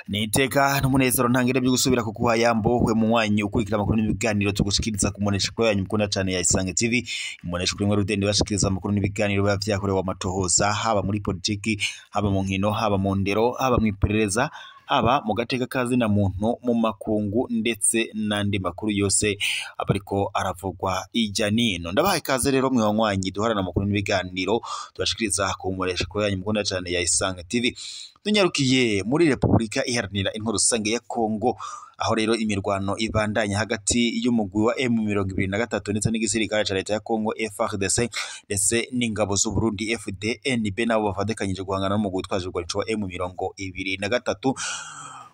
Niteka n'umunezero ntangire byo gusubira kukuha yambo we munywanyi ukurikira amakuru n'ibiganiro tugushikiriza kumonesha kuri yanyu mukunda cyane ya Isange TV. Imonesha kuri mwe rudende bashikiriza amakuru n'ibiganiro biba vyakorewe amatohoza, haba muri politiki, haba mu nkino, haba mu ndero, haba mu iperereza, haba mu gateka kazina muntu, mu makungu, ndetse n'andi makuru yose abariko aravugwa ijya nino. Ndabahaye ikaze rero mwe banywanyi duharana amakuru n'ibiganiro tubashikiriza kumonesha kuri yanyu mukunda cyane ya Isange TV. Tunyarukiye muri Repubulika Iharanira Intwaro Rusange ya Kongo, aho rero imirwano ibandanya hagati y'umugwi wa M23 ndetse n'igisirikare ca leta ya Kongo FARDC ndetse n'ingabo z'u Burundi FDNB, nabo bafatikanyije guhangana n'umugwi witwaje urwanisho wa M23.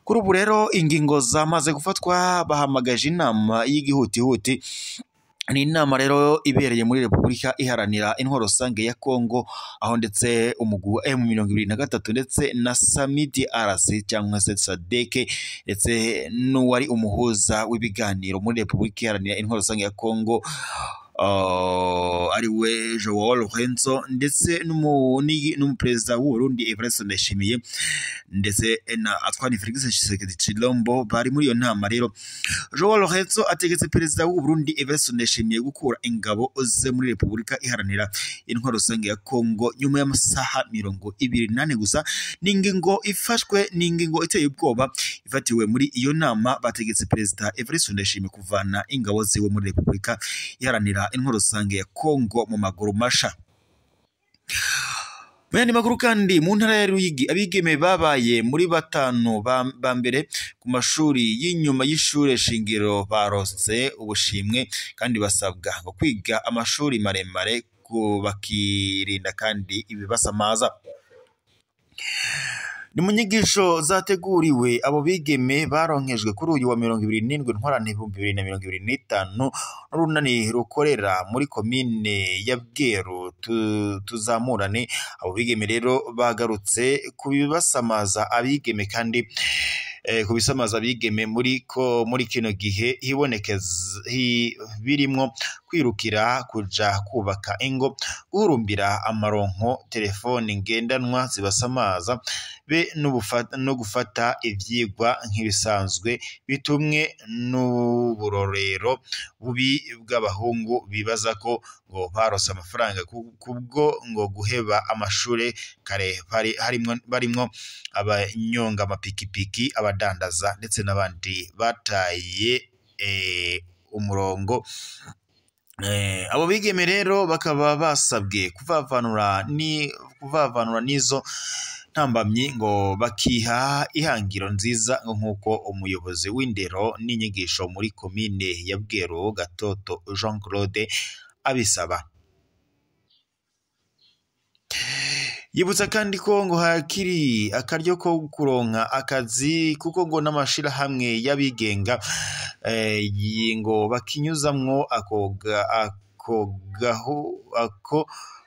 Kuri ubu rero ingingo zamaze gufatwa, bahamagaje inama y'igihutihuti. Ni inama rero ibereye muri Repubulika Iharanira Intwaro Rusange ya Kongo, aho ndetse umugwi wa M23 ndetse na Samidi RC cyangwa se SADC ndetse n'uwari umuhuza w'ibiganiro muri Repubulika Iharanira Intwaro Rusange ya Kongo ari we Joao Lorenzo, ndetse n'umuperezida w'u Burundi Evariste Ndayishimiye ndetse na Antoine Felix Tshisekedi Tshilombo bari muri iyo nama. Rero Joao Lorenzo ategetse perezida w'u Burundi Evariste Ndayishimiye gukura ingabo ze muri Repubulika Iharanira Intwaro Rusange ya Kongo nyuma y'amasaha 24 gusa. N'ingingo ifashwe, n'ingingo iteye ubwoba ifatiwe muri iyo nama. Bategetse perezida Evariste Ndayishimiye kuvana ingabo ziwe muri Repubulika Iharanira Intwaro Rusange ya Kongo mu maguru masha. Mu yandi makuru kandi, mu ntara ya Ruyigi abigeme babaye muri batanu ba mbere ku mashuri y'inyuma y'ishure shingiro barose ubushimwe, kandi basabwa ngo kwiga amashuri maremare bakirinda kandi ibibasamaza. Ni mu nyigisho zateguriwe abo bigeme baronkejwe kuri uyu wa 27 Ntwarante 2025 n'urunani rukorera muri komine ya Bweru tuzamurane. Abo bigeme rero bagarutse kubibasamaza abigeme kandi kubisamaza abigeme muri ko muri kino gihe hibonekeza birimwo kwirukira kuja kubaka ingo, guhurumbira amaronko, telefoni ngendanwa zibasamaza be no gufata ivyigwa nk'ibisanzwe bitumwe n'uburorero bubi bw'abahungu bibaza ko ngo barose amafaranga kubwo ngo guheba amashure kare, barimwo abanyonga amapikipiki, abadandaza ndetse n'abandi bataye umurongo. Abo bigeme rero bakaba basabwe kuvavanura n'izo ntambamyi ngo bakiha ihangiro nziza, nk'uko umuyobozi w'indero n'inyigisho muri komine ya Bweru Gatoto Jean Claude abisaba. Yibutsa kandi ko ngo hakiri akaryo ko kuronka akazi, kuko ngo n'amashirahamwe y'abigenga ngo bakinyuzamwo ako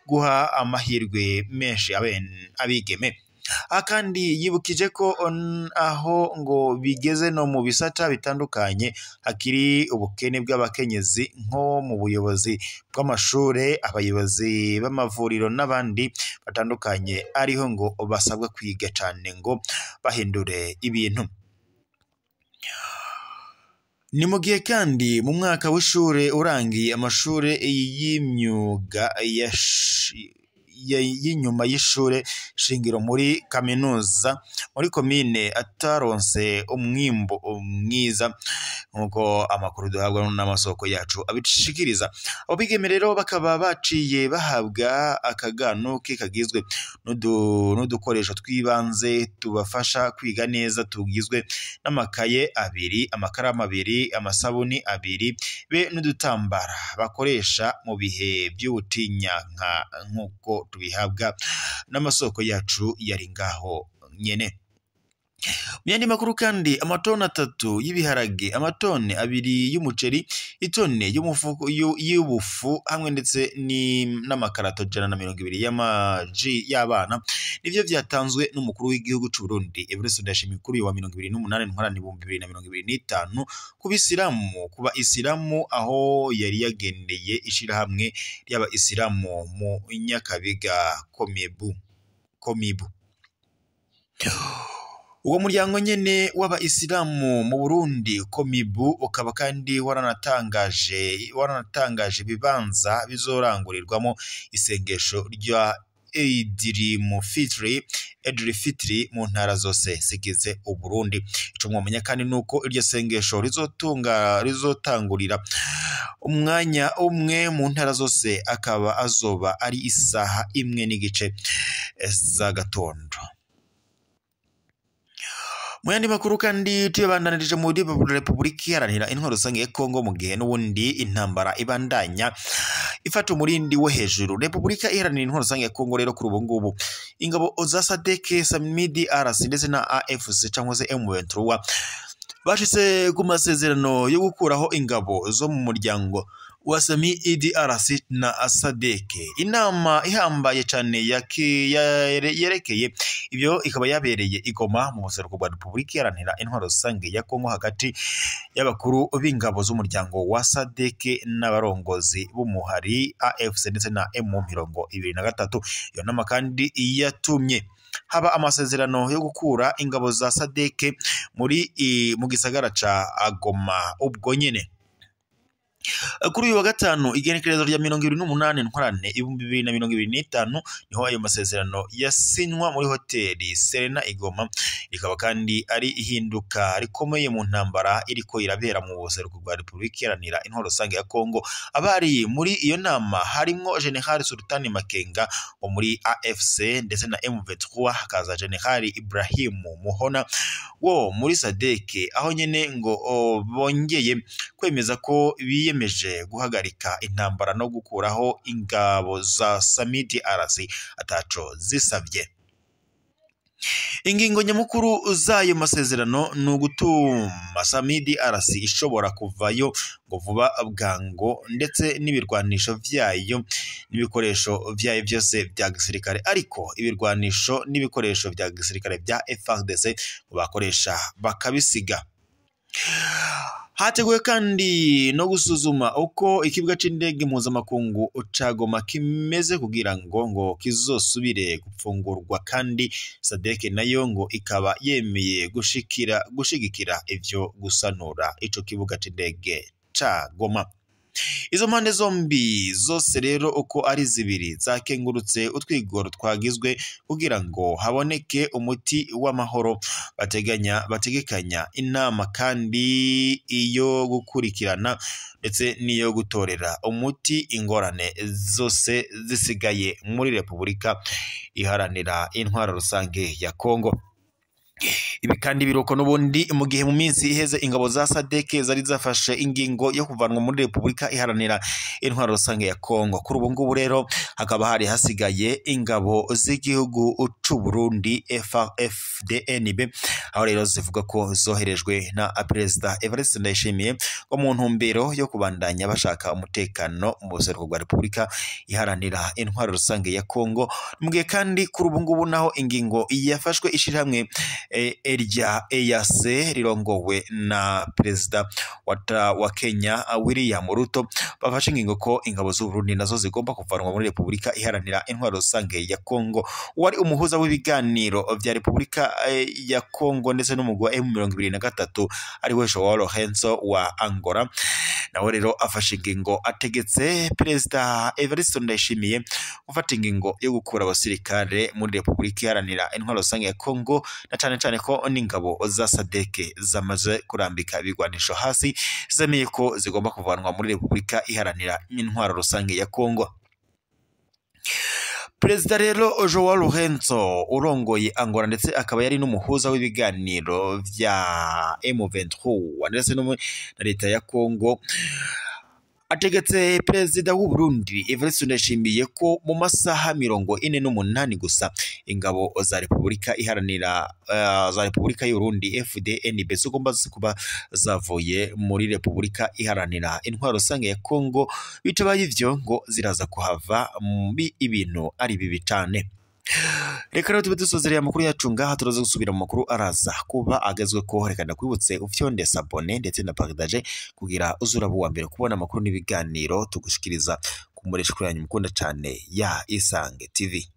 guha amahirwe menshi abigeme. Kandi yibukije ko aho ngo bigeze no mu bisata bitandukanye hakiri ubukene bw'abakenyezi nko mu buyobozi bw'amashure, abayobozi b'amavuriro n'abandi batandukanye, ariho ngo basabwa kwiga cyane ngo bahindure ibintu. Ni mu gihe kandi mu mwaka w'ishure urangiye amashure y'imyuga y'inyuma y'ishure shingiro muri kaminuza muri komine ataronse umwimbo mwiza, nkuko amakuru duhabwa n'amasoko yacu abishikiriza. Abo bigeme rero bakaba baciye bahabwa akagano kagizwe n'udukoresho twibanze tubafasha kwiga neza, tugizwe n'amakaye abiri, amakaramu abiri, amasabuni abiri be n'udutambara bakoresha mu bihe by'ubutinyanka, nkuko tubihabwa n'amasoko yacu yari ngaho nyene. Mu yandi makuru kandi, amatoni 3 y'ibiharage, amatoni 2 y'umuceri, itone y'ubufu hamwe ndetse n'amakarato 120 y'amaji y'abana nivyo vyatanzwe n'umukuru w'igihugu c'u Burundi Evariste Ndayishimiye kuri uyu wa 28 Ntwarante 2025 ku ba isilamu aho yari yagendeye ishirahamwe ry'abayisilamu mu Nyakabiga Komibu. Uwo muryango nyene w'abayisilamu mu Burundi Komibu ukaba kandi waranatangaje ibibanza bizorangurirwamo isengesho rya Eid Fitri mu ntara zose zigize Uburundi. Ico mwomenya kandi nuko iryo sengesho rizotangurira umwanya umwe mu ntara zose, akaba azoba ari isaha 1:15 z'agatondo. Mu yandi makuru kandi, tuyabandanirije muri Repubulika Iharanira Intwaro Rusange ya Kongo, mu gihe n'ubundi intambara ibandanya ifata umurindi wo hejuru. Repubulika Iharanira Intwaro Rusange ya Kongo rero, kuri ubu ngubu ingabo za SADC, SAMIDRC ndetse na AFC cyangwa se M23 bashitse ku masezerano yo gukuraho ingabo zo mu muryango wa SAMIDRC na SADC. Inama ihambaye cyane yerekeye ibyo ikaba yabereye i Goma mu buseruko bwa Repubulika Iharanira Intwaro Rusange ya Kongo, hagati y'abakuru b'ingabo z'umuryango wa SADC n'abarongozi b'umuhari AFC ndetse na M23. Iyo nama kandi yatumye haba amasezerano yo gukura ingabo za SADC mu gisagara ca Goma ubwo nyene. Kuri uyu wa gatanu, igenekerezo rya 28 Ntwarante 2025, niho ayo masezerano yasinywa muri hoteli Serena i Goma. Rikaba kandi ari ihinduka rikomeye mu ntambara iriko irabera mu buseruko bwa Repubulika Iharanira Intwaro Rusange ya Kongo. Abari muri iyo nama harimwo General Sultani Makenga wo muri AFC ndetse na M23, hakaza General Ibrahim Muhona wo muri SADC, aho nyene ngo bongeye kwemeza ko biyemeje guhagarika intambara no gukuraho ingabo za SAMIDRC ataco zisavye. Ingingo nyamukuru z'ayo masezerano ni ugutuma SAMIDRC ishobora kuvayo ngo vuba bwango, ndetse n'ibirwanisho vyayo n'ibikoresho vyayo byose bya gisirikare, ariko ibirwanisho n'ibikoresho vya gisirikare bya FARDC bakoresha bakabisiga. Hateguwe kandi no gusuzuma uko ikibuga c'indege mpuzamakungu ca Goma kimeze kugira ngo kizosubire gupfungurwa, kandi SADC nayo ngo ikaba yemeye gushigikira ivyo gusanura ico kibuga c'indege ca Goma. Izo mpande zombi zose rero uko ari zibiri zakengurutse utwigoro twagizwe kugira ngo haboneke umuti w'amahoro. Bategekanya inama kandi iyo gukurikirana ndetse n'iyo gutorera umuti ingorane zose zisigaye muri Repubulika Iharanira Intwaro Rusange ya Kongo. Ibi kandi biruko n'ubundi mu gihe mu minsi iheze ingabo za SADC zari zafashe ingingo yo kuvanwa muri Repubulika Iharanira Intwaro Rusange ya Kongo. Kuri ubu ngubu rero hakaba hari hasigaye ingabo z'igihugu c'u Burundi FDNB, aho rero zivuga ko zoherejwe na Perezida Evariste Ndayishimiye ngo mu ntumbero yo kubandanya bashaka umutekano mu buseruko bwa Repubulika Iharanira Intwaro Rusange ya Kongo. Mu gihe kandi kuri ubu ngubu naho ingingo yafashwe, ishirahamwe rya EAC rirongowe na Perezida wa Kenya William Ruto bafashe ingingo ko ingabo z'u Burundi nazo zigomba kuvanwa muri Repubulika Iharanira Intwaro Rusange ya Kongo. Wari umuhuza w'ibiganiro vya Repubulika ya Kongo ndetse n'umugwi wa M23, ariwe Joao Lourenço wa Angola, nawe rero afashe ingingo, ategetse Perezida Evariste Ndayishimiye gufata ingingo yo gukura abasirikare muri Repubulika Iharanira Intwaro Rusange ya Kongo, na cane cane ko n'ingabo za SADC zamaze kurambika ibigwanisho hasi, zemeye ko zigomba kuvanwa muri Repubulika Iharanira Intwaro Rusange ya Kongo. Perezida rero Joao Lourenço urongoye Angola, ndetse akaba yari n'umuhuza w'ibiganiro vya M23 ndetse na leta ya Kongo, Ategetse perezida w'u Burundi Evariste Ndayishimiye ko mu masaha 48 gusa ingabo za Repubulika iharanira za Repubulika y'u Burundi FDNB zigomba kuba zavuye muri Repubulika iharanira intwaro rusange ya Kongo, bitabaye ivyo ngo ziraza kuhava ibintu ari bibi cane. Reka rero tube dusozereye amakuru yacu ngaha, turaza gusubira mu makuru araza kuba agezwe ko. Reka ndakwibutse ufyonde s'abonner ndetse na partage kugira uzuraba uwa mbere kubona amakuru n'ibiganiro tugushikiriza ku mureshwa yanyu mukunda cane ya Isange TV.